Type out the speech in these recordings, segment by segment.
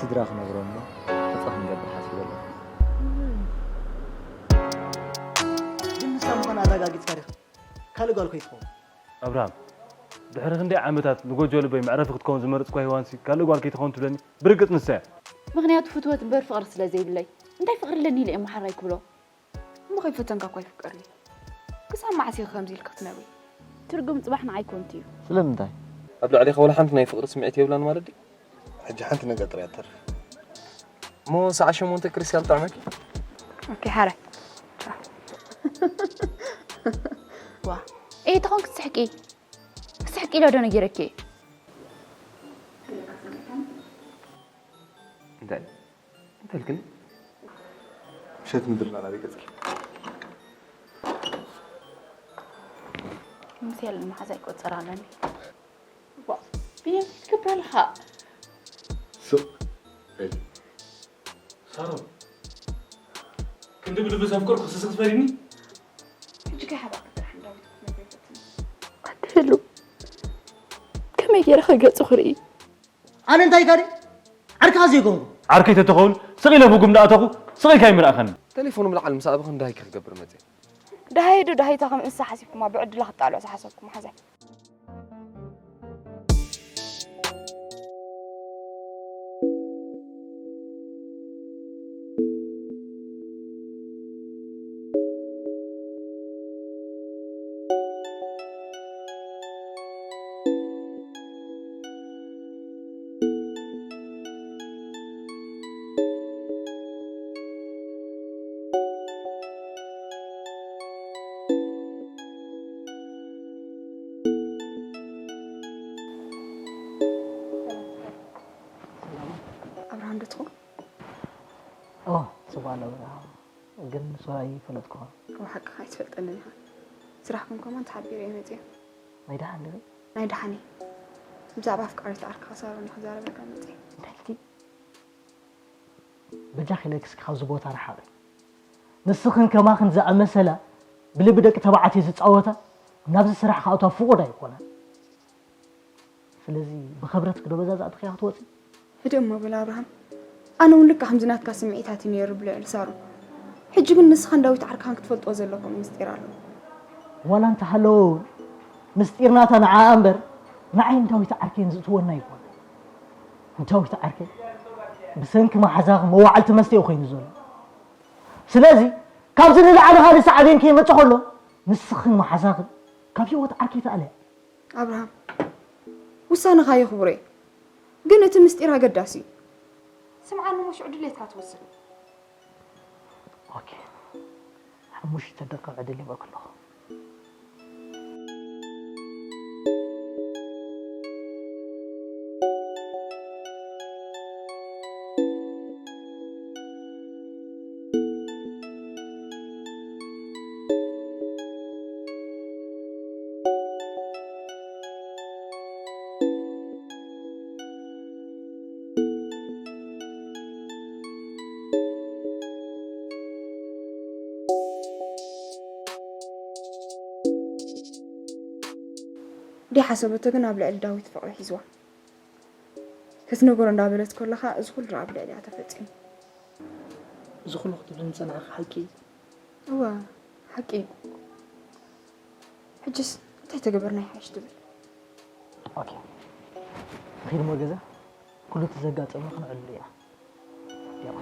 ስድራ ክነብሮ እሞ ሕፀ ክንገብር ሓሲበ ኣለኹ። ግን ንሳ ምዃና ኣረጋጊፅካ ዲኻ? ካልእ ጓል ከይትኸውን። ኣብርሃም፣ ድሕሪ ክንደይ ዓመታት ንጎጆ ልበይ መዕረፊ ክትከውን ዝመረፅኳ ሄዋንሲ ካልእ ጓል ከይትኸውን ትብለኒ? ብርግፅ ንሳ እያ። ምኽንያቱ ፍትወት እምበር ፍቕሪ ስለ ዘይብለይ። እንታይ ፍቕሪ ኣለኒ ኢለ እየ መሓራይ ክብሎ? እሞ ከይፈተንካ እኳ ይፍቀር እዩ። ክሳብ መዓስ ኢኺ ከምዚ ኢልኪ ክትነብሪ? ትርጉም ጽባሕ ንዓይ ኮንቱ እዩ። ስለምንታይ? ኣብ ልዕሌኻ ወላ ሓንቲ ናይ ፍቕሪ ስምዒት የብላን ማለት ድዩ? ሕጂ ሓንቲ ነገር ጥራይ እያ ትተርፍ። እሞ ሰዓት ሸሞንተ ክርስትያን ጥዕመኪ? ኦኬ፣ ሓራይ። ዋ፣ ኤ፣ ተኾንክ ትስሕቂ? ክትስሕቂ ኢለ ዶ ነጊረኪ? እንታይ? እንታይ ኢልክኒ? ምሸት ምድርና ናበይ ገጽኪ? ምሴል መሓዛ ይቆጸር ኣለኒ። ዋ፣ ብየም ትገብር ኣለኻ? ስቕ በሊ። ሳሮን፣ ክንዲ ብልቢ ዘፍቅርኩ ስስኽ ትበሊኒ? ሕጂ ከይ ሓባእኪ ጥራሕ እንዳዊት ክትነግሪ ፈትኒ። ኣቲ ሄሉ፣ ከመይ ገይረ ከገጹ ክርኢ? ኣነ እንታይ ኢልካ ድየ? ዓርክኻ ዘይኮንኩ። ዓርከይ ተተኸውን ስቕ ኢለ ብጉም ዳኣተኹ ስቕ ኢልካ ይምርኣኸኒ። ቴሌፎኑ ምልዓል ምስ ኣበ ክንዳይ ክገብር መጽእ? ደሃይ ዶ ደሃይታ ከም እንስሳ ሓሲብኩማ ብዕድላ ክጣልዑ ዝሓሰብኩም ሓዛይ። ኣብርሃም ዶ ትኸውን? ኦ፣ ጽቡቕ ኣሎ ኣብርሃም። ግን ንሱ ኣይፈለጥኩዎን። እወ፣ ሓቅኻ ኣይትፈልጠንን ኢኻ። ስራሕኩም ከማን ተሓቢረ እየ መጺአ። ናይ ደሓን ድዩ? ናይ ደሓን እየ። ብዛዕባ ኣፍቃሪት ዓርክኻ ሳሮን እየ ክዛረበልካ መጺአ። እንታይ ኢልኪ? በጃኺ ኢለኪ እስኪ ካብዚ ቦታ ርሓቒ። ንስኽን ከማኽን ዝኣመሰላ ብልቢ ደቂ ተባዕትዮ ዝጻወታ ናብዚ ስራሕ ክኣትዋ ፍቑድ ኣይኮነን። ስለዚ ብኽብረትኪ ዶ በዛ ዝኣተኽያ ክትወጺ? ህድእ እሞ በል ኣብርሃም። ኣነ እውን ልክዕ ከምዚ ናትካ ስምዒታት እዩ ነይሩ ብልዕሊ ሳሮን። ሕጂ ግን ንስኻን ዳዊት ዓርክኻን ክትፈልጥዎ ዘለኩም ምስጢር ኣሎ። ዋላ እንተሃለወ እውን ምስጢር ናታ ንዓኣ እምበር ንዓይን ዳዊት ዓርከይን ዝእትወና ኣይኮነን። ዳዊት ዓርከይ ብሰንኪ መሓዛኺ መዋዕልቲ መስተ እዩ ኮይኑ ዘሎ። ስለዚ ካብዚ ንላዕሊ ካልእ ሳዕቤን ከይመጽእ ከሎ ንስኽን መሓዛኽን ካብ ህይወት ዓርከይ ተኣልያ። ኣብርሃም፣ ውሳነኻ የኽብሮ እየ፣ ግን እቲ ምስጢር ኣገዳሲ እዩ። ስምዓኒ እሞ ሽዑ ድሌትካ ትወስን። ኦኬ፣ ሓሙሽተ ደቂቕ ዕድል ሂበኪ ኣለኹ። ደይሓሰበቶ ግን ኣብ ልዕሊ ዳዊት ፍቕሪ ሒዝዋ። ክትነግሮ እንዳበለት ከለኻ እዚ ኩሉ ኣብ ልዕሊኣ ተፈጺሙ። እዚ ኩሉ ክትብል ዝጸናሕኪ ሓቂ እዩ? እወ፣ ሓቂ እዩ። ሕጅስ እንታይ ተገበርና ይሓይሽ ትብል? ኦኬ። ንኺድ እሞ ገዛ፣ ኩሉ እቲ ዘጋጠመ ክንዕልሉ ኢና። ያው።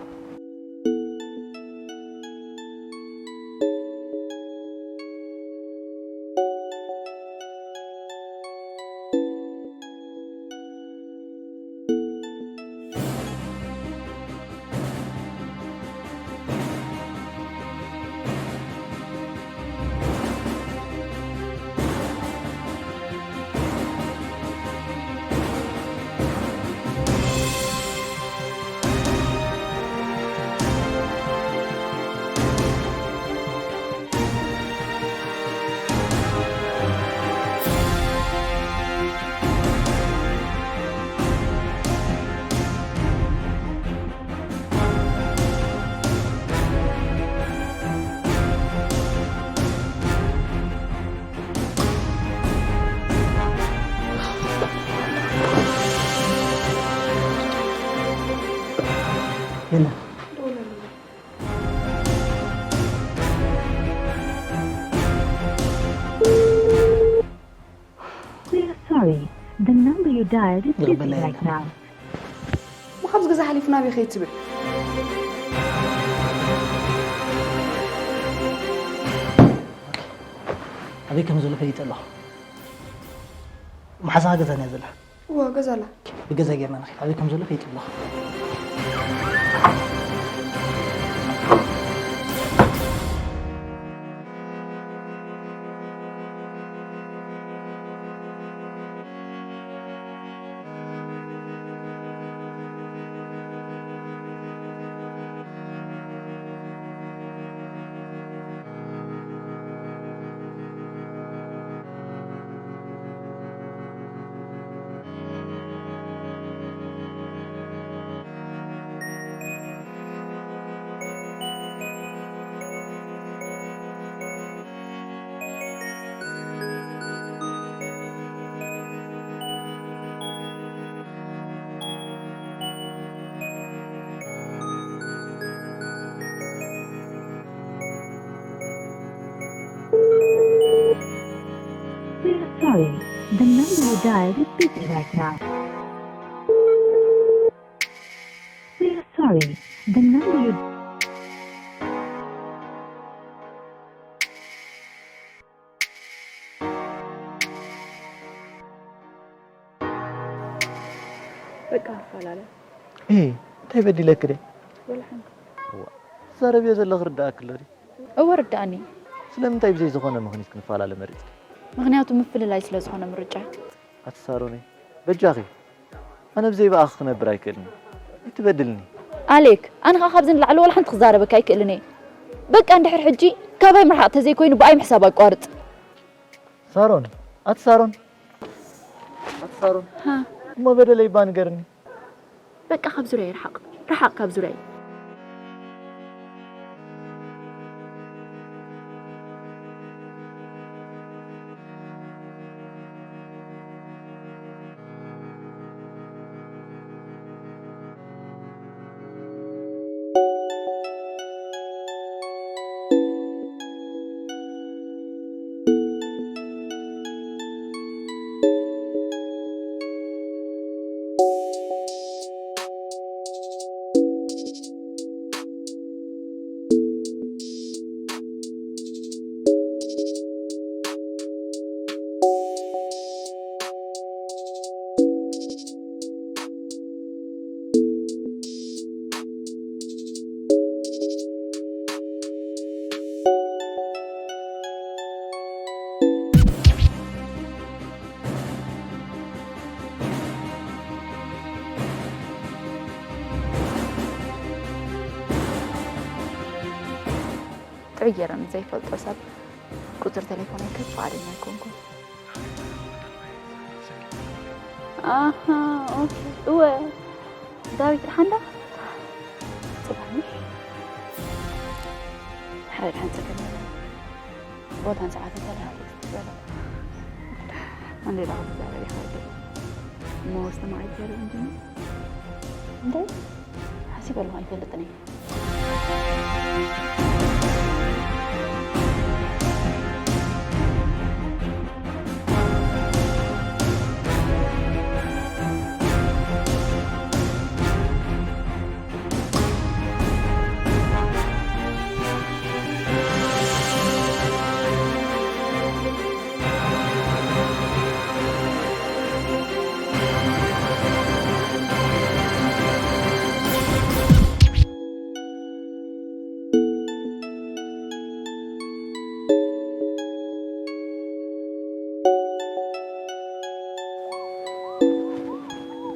dial is busy right now. እሞ ካብዚ ገዛ ሓሊፉ ናበይ ከይድ ትብል? ኣበይ ከም ዘሎ ፈሊጠ ኣለኹ። መሓዛኻ ገዛን እያ ዘላ። እዋ ገዛላ። ብገዛ ጌርና ንኸይድ። ኣበይ ከም ዘሎ ፈሊጠ ኣለኹ። We are sorry, the number you dialed is busy right now. We are sorry, the number you በቃ ንፈላለ። እይ እንታይ በዲለክ ደ ወላ ሓንቲ። ትዛረብዮ ዘለኽ ርዳእክ ኣሎ ድዩ? እወ ርዳእኒ። ስለምንታይ ብዘይ ዝኾነ ምኽኒት ክንፈላለ መሪጽ? ምኽንያቱ ምፍልላይ ስለ ዝኾነ ምርጫ። ኣቲ ሳሮነይ በጃኺ ኣነ ብዘይ ብኣኺ ክነብር ኣይክእልን። ኣይትበድልኒ። ኣሌክ ኣነ ኸዓ ካብዚ ንላዕሊ ወላ ሓንቲ ክዛረበካ ኣይክእልን እየ። በቃ እንድሕር ሕጂ ካባይ ምርሓቕ ተዘይኮይኑ ብኣይ ምሕሳብ ኣቋርጽ። ሳሮን ኣቲ ሳሮን ኣቲ ሳሮን እሞ በደለይ እባ ንገርኒ። በቃ ካብ ዙርያይ ርሓቕ ርሓቕ ካብ ዙርያይ። ጥዑይ ገይረ ምስ ዘይፈልጦ ሰብ ቁፅሪ ተሌፎነይ ክህብ ፍቓደኛ ኣይኮንኩን። ኣሃ ኦኬ እወ ዳዊት ደሓንዳ ፅባሕ ምሽ ሓደ ደሓን ፀገም የለን ቦታን ሰዓትን ተለሃ ቴክስት ትበለ ኣንዴ ዳ ክትዛረብ ይኽእል እሞ ወስተ መዓይ ትዛረብ እንጂ እንታይ ሓሲበ ኣለኹ ኣይፈልጥን እየ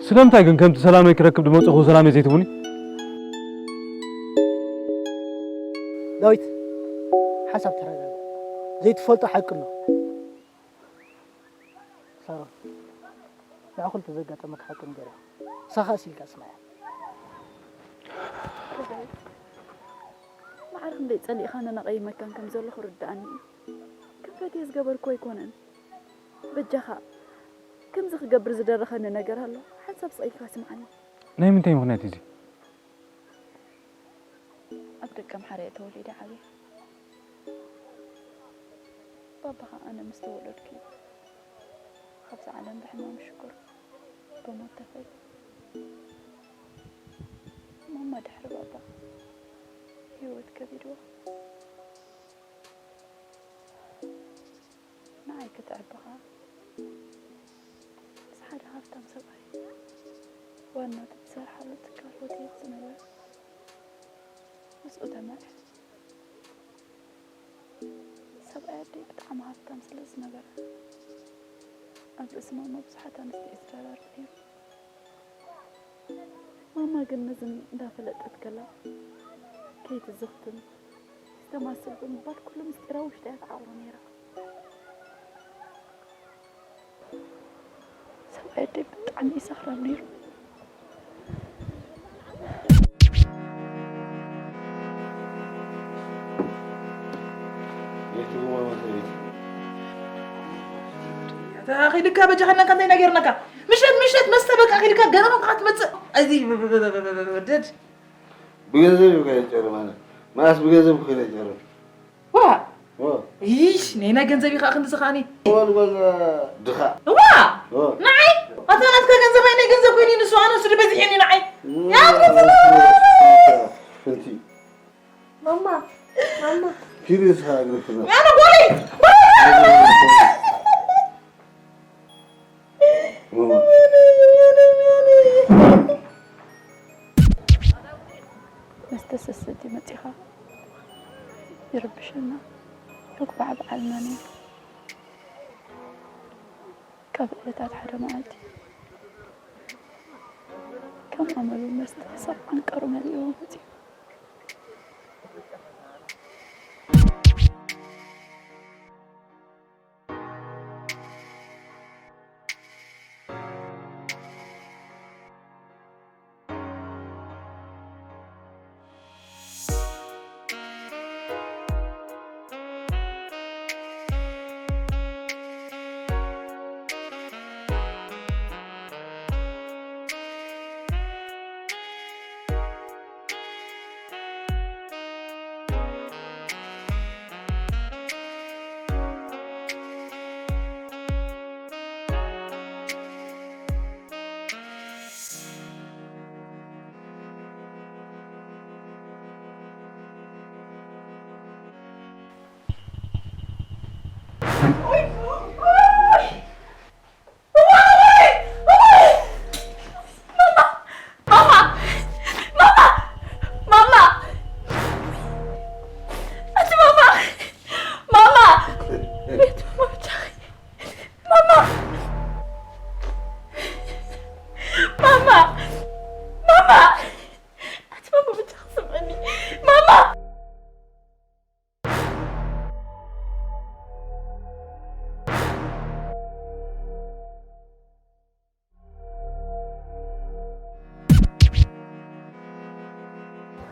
ስለምንታይ ግን ከምቲ ሰላመይ ክረክብ ድመጽኹ ሰላመይ ዘይትቡኒ? ዳዊት ሓሳብ ተረጋጋ ዘይትፈልጦ ሓቂ ኣሎ ሳሮን ንዕኹል ተዘጋጠመካ ሓቂ ንገርያ ሳኻ ሲልካ ስማያ ማዕረ ክንደይ ጸሊእኻ ነናቐይመካን ከም ዘለኹ ርድኣኒ እዩ ክንፈትየ ዝገበርኩ ኣይኮነን በጃኻ ከምዚ ክገብር ዝደረኸኒ ነገር ኣሎ ሓንሳብ ስቕ ኢልካ ስምዓኒ ናይ ምንታይ ምኽንያት እዩ እዚ ኣብ ደቀምሓረ እየ ተወሊደ ዓብየ ባባ ኸዓ ኣነ ምስ ተወለድኩ እዩ ካብዚ ዓለም ብሕማም ሽኮር ብሞት ተፈል ማማ ድሕሪ ባባ ህይወት ከቢድዋ ንዓይ ክትዕብኻ ምስ ሓደ ሃፍታም ሰብኣይ ዋና እቲ ዝሰርሓሉ ትካል ሆቴል ዝነበረ ምስኡ ተመርዐ። ሰብኣይ ኣደይ ብጣዕሚ ሃፍታም ስለ ዝነበረ ኣብ ርእሲ ማማ ብዙሓት ኣንስቲ እዩ ዝደራርብ ነይሩ። ማማ ግን ነዚ እንዳፈለጠት ከላ ከይትዝኽትን ዝተማስል ብምባል ኩሉ ምስጢራ ውሽጣ እያ ትዓቕቦ ነይራ። ሰብኣይ ኣደይ ብጣዕሚ እዩ ሰኽራም ነይሩ። ኣኺልካ በጃኸና እንታይ ነጌርናካ? ምሸት ምሸት መስተ በቃ ኣኺልካ ገረመ ከዓ ትመፅእ። እዚ ወደድ ብገንዘብ እዩ ከይጨርም ኣነ መኣስ ብገንዘብ ክይነ ጨርም ዋ ይሽ ነይና ገንዘብ ኢኻ ክንዲ ዝኻኒ ወልወል ድኻ ዋ ንዓይ ኣታ ናትካ ገንዘብ ኣይ ናይ ገንዘብ ኮይኑ ንሱ ኣነ እሱ ድበዚሕኒ ንዓይ ፍንቲ ማማ ማማ ኪዱ ዝኻ ግርፍና ኣነ ጎለይ መስተ ሰሰቲ መፂኻ ይርብሸና ይጉባዕብዓልና ነይሩ። ካብ ዕለታት ሓደ መዓልቲ ከም ኣመሉ መስተ ክሳብ ዓንቀሩ መሊእዎ መፂኡ።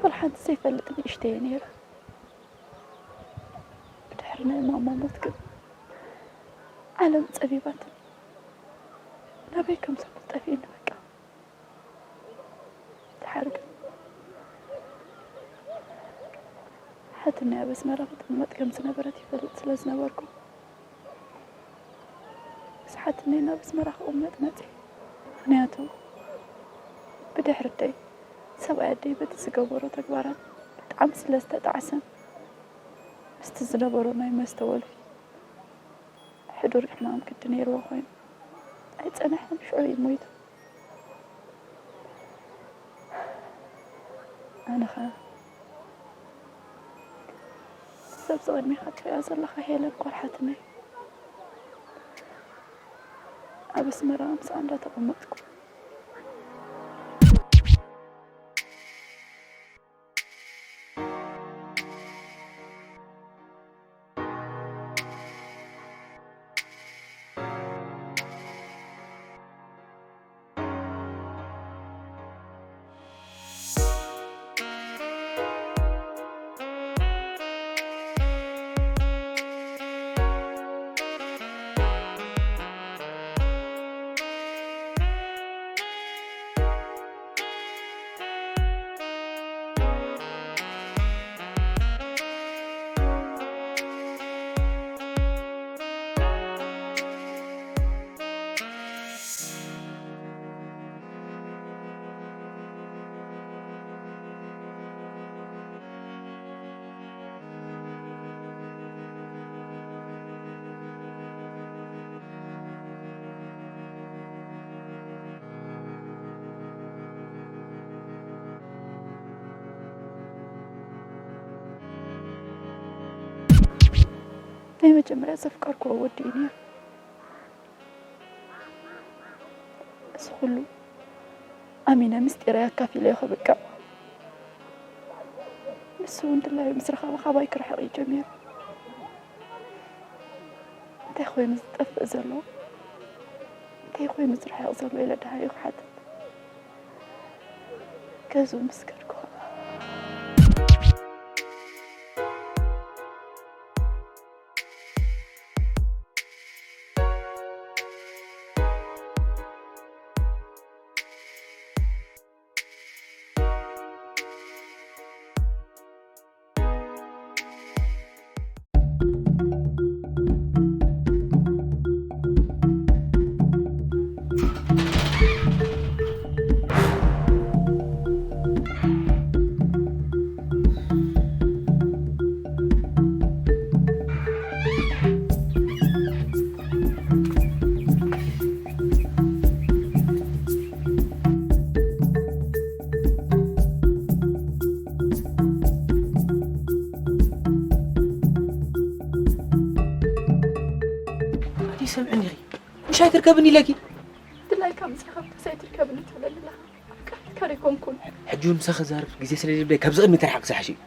ወላ ሓንቲ ዘይፈልጥ ንእሽተይ እየ ነይረ። ብድሕሪ ናይ ማማ ሞት ግን ዓለም ጸቢባትኒ ናበይ ከም ዝብል ጠፊእኒ በቃ። ደሓር ግን ሓትነይ ኣብ ኣስመራ ክትቕመጥ ከም ዝነበረት ይፈልጥ ስለ ዝነበርኩ ምስ ሓትነይ ናብ ኣስመራ ክቕመጥ መፅየ። ምኽንያቱ ብድሕሪ ኣደይ ሰብኣይ ኣደይ በቲ ዝገበሮ ተግባራት ብጣዕሚ ስለ ዝተጣዕሰን ምስቲ ዝነበሮ ናይ መስተ ወልፊ ሕዱር ሕማም ግዲ ነይርዎ ኮይኑ ኣይፀንሐን ሽዑ እዩ ሞይቱ። ኣነ ኸኣ እዛ ኣብዚ ቅድሜኻ ትሪኣ ዘለኻ ሄለን ጓል ሓትነይ ኣብ ኣስመራ ምስኣ እንዳተቐመጥኩ ናይ መጀመርያ ዘፍቀርክዎ ወዲ እዩ ነይሩ። እዚ ኩሉ ኣሚነ ምስጢረይ ኣካፊለዮ ክብቅዕ፣ ንሱ እውን ድላዩ ምስ ረኸበ ካባይ ክርሕቕ እዩ ጀሚሩ። እንታይ ኮይኑ ዝጠፍእ ዘሎ? እንታይ ኮይኑ ዝርሕቕ ዘሎ ኢለ ደሃዩ ክሓትት ገዝኡ ምስ ከድኩ። ኣቲ ሰምዕኒ ኢኺ፣ ምሻይ ትርከብኒ ኢለኪ። ድላይካ ምሳኻ ምሳይ ትርከብኒ ትብለኒ ኣለኻ። ኣፍቃሪትካ ዶ ኣይኮንኩን? ሕጂ እውን ምሳኺ ክዛረብ ግዜ ስለዘይብለይ ካብዚ ቅድሚ ተርሓቕ ክሳሕሽ እዩ።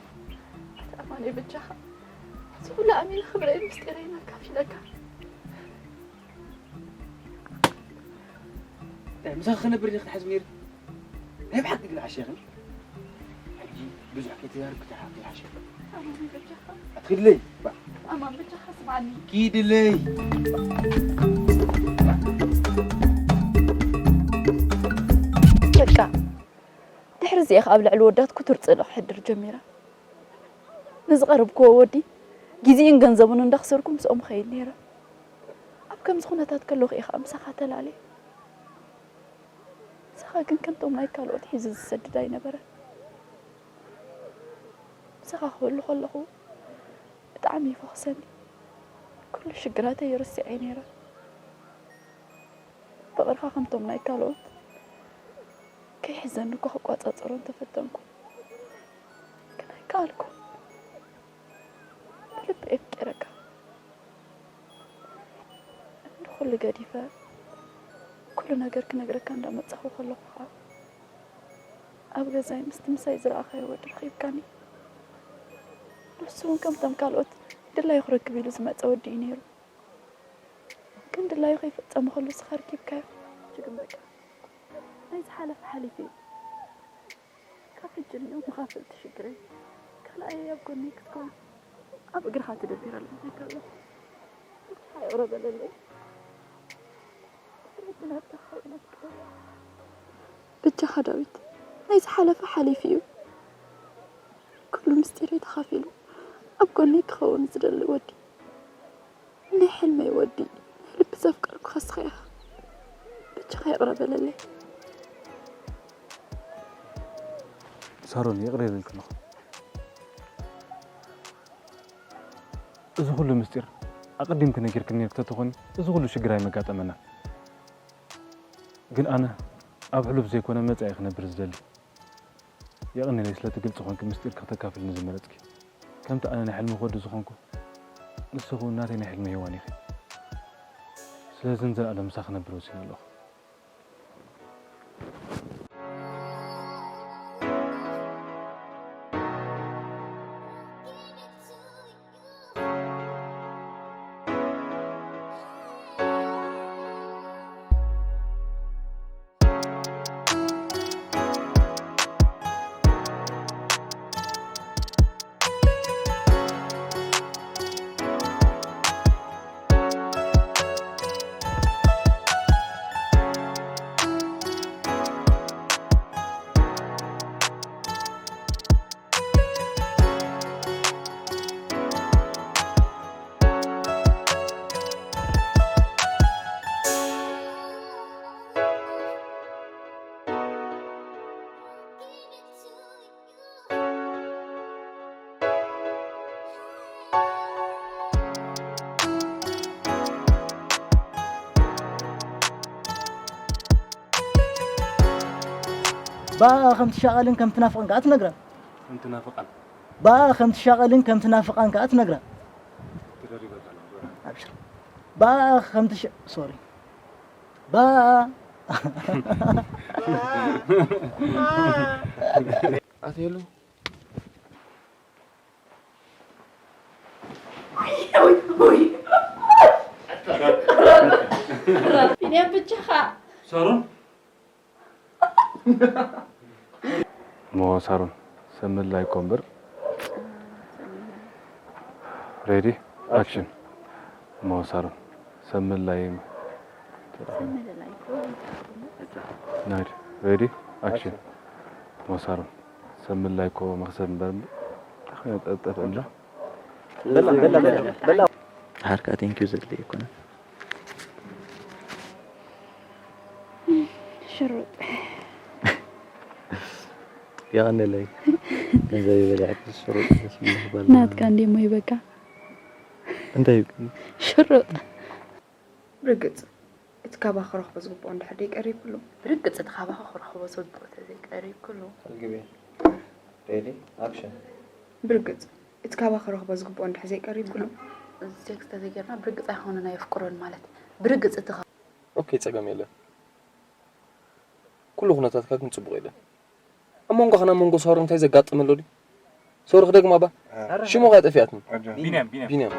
ኣማኒ በጃኻ፣ እዚ ኩሉ ኣሚነ ክብረይን ምስጢረይን ኣካፊለካ። ምሳኺ ክነብር ኢለ ክትሓስብ ነይሩ። ናይ ብሓቂ ግን ዓሻ ኢኺ። ሕጂ ብዙሕ ከይተዛረብኪ ተሓ-፣ ተሓሸ። ኣማን በጃኻ። ኣትኺድለይ። ባ። ኣማን በጃኻ ስምዓኒ። ኪድለይ። በቃ፣ ድሕሪ እዚኣ ኣብ ልዕሊ ወዳት ክቱር ጽልኦ ክሕድር ጀሚረ። ንዝቐረብክዎ ወዲ ግዜኡን ገንዘቡን እንዳኽሰርኩ ምስኦም እኸይድ ነይረ። ኣብ ከምዚ ኩነታት ከለኹ እየ ኸኣ ምሳኻ ተላልየ። ንስኻ ግን ከምቶም ናይ ካልኦት ሒዙ ዝሰድድ ኣይነበረን። ምሳኻ ክህሉ ከለኹ ብጣዕሚ ይፈኹሰኒ። ኩሉ ሽግራተይ ረሲዐ ነይረ። ፍቕርኻ ከምቶም ናይ ካልኦት ከይሕዘኒ እኳ ክቋጻጸሮ እንተፈተንኩ፣ ግን ኣይከኣልኩን። ብልቢ ኣፍቂረካ። ንኹሉ ገዲፈ፣ ኩሉ ነገር ክነግረካ እንዳመጻኹ ከለኹ ኸኣ፣ ኣብ ገዛይ ምስቲ ምሳይ ዝረኣኻዮ ወዲ ረኺብካኒ። ንሱ እውን ከምቶም ካልኦት ድላዩ ክረክብ ኢሉ ዝመጸ ወዲ እዩ ነይሩ። ግን ድላዩ ከይፈጸመ ከሎ ንስኻ ረኪብካዮ። ሕጂ ግን በቃ፣ ናይ ዝሓለፈ ሓሊፉ እዩ። ካብ ሕጂ ንየው መኻፈልቲ ሽግረይ ካልኣየይ ኣብ ጎነይ ክትከውን ኣብ እግርኻ ተደርዲረ ኣለኹ ኢልካ ኣለኹ። ብቻኻ ይቕረ በለለይ። ድሕሪ ሕጂ ናትካ ክኸውን ኣፍቅደ። በጃኻ ዳዊት፣ ናይ ዝሓለፈ ሓሊፉ እዩ። ኩሉ ምስጢረይ ተኻፊሉ ኣብ ጎነይ ክኸውን ዝደሊ ወዲ። ናይ ሕልመይ ወዲ፣ ናይ ልቢ ዘፍቀርኩኻ እስኻ ኢኻ። በጃኻ ይቕረ በለለይ። ሳሮን፣ ይቕረ ኢለልኪ ኣለኹ። እዚ ኩሉ ምስጢር ኣቐዲምኪ ነጊርክኒ ነይርኪ ተትኾኒ፣ እዚ ኩሉ ሽግር ኣይመጋጠመናን። ግን ኣነ ኣብ ሕሉፍ ዘይኮነ መጻኢ ክነብር ዝደሊ። የቐንየለይ ስለቲ ግልጺ ኮንኪ ምስጢርኪ ክተካፍልኒ ዝመረጽኪ። ከምቲ ኣነ ናይ ሕልሚ ወዲ ዝኾንኩ፣ ንስኺ እውን ናተይ ናይ ሕልሚ ሄዋን ኢኺ። ስለዚ ንዘለኣለም ምሳኺ ክነብር ወሲነ ኣለኹ። ብኣኣ ከም ትሻቐልን ከም ትናፍቕን ከኣ ትነግራ። ከም ትናፍቓን። ብኣኣ ከም ትሻቐልን ከም ትናፍቓን ከኣ ትነግራ። ተደሪበካ ኣለኹ። ባ ከምቲ ሽ ሶሪ ባ ኣትየሉ ቢንያም ብቻኻ ሳሮን ሞ ሳሮን ሰምል ላይ ኮምበር ሬዲ ኣክሽን ሞ ሳሮን ሰምል ላይ ናይድ ሬዲ ኣክሽን ሞ ሳሮን ሰምል ላይ ኮ መክሰብ እምበር ጠጠፍ እንዳ ሓርካ ቴንኪዩ ዘድሊ ኣይኮነን። ሽሩጥ የቐነለይ ገንዘብ ይበልዕ ሽሩጥ ደስ ይብል ክበል ናትካ እንዴ ሞ ይበቃ እንታይ ሽሩጥ ብርግጽ እቲ ካባኻ ክረኽቦ ዝግብኦ እንድሕር ደይቀሪብክሉ። ብርግጽ እቲ ካባኻ ክረኽቦ ዝግብኦ ተዘይቀሪብክሉ። ርግቤ ሬዲ ኣክሽን ብርግጽ እቲ ካባኻ ክረኽቦ ዝግብኦ እንድሕር ዘይቀሪብክሉ። እዚ ሴክስ ተዘይጌርና ብርግጽ ኣይኮነን ኣየፍቅሮን ማለት ብርግጽ እቲ ኦኬ ጸገም የለን ኩሉ ኩነታትካ ግን ጽቡቕ የለን ኣብ መንጎ ከና መንጎ ሳሮን እንታይ ዘጋጥም ኣሎ ድዩ ሶሪ ክደግማ ባ ሽሙ ከ ጠፊኣትኒ ቢንያም ቢንያም ቢንያም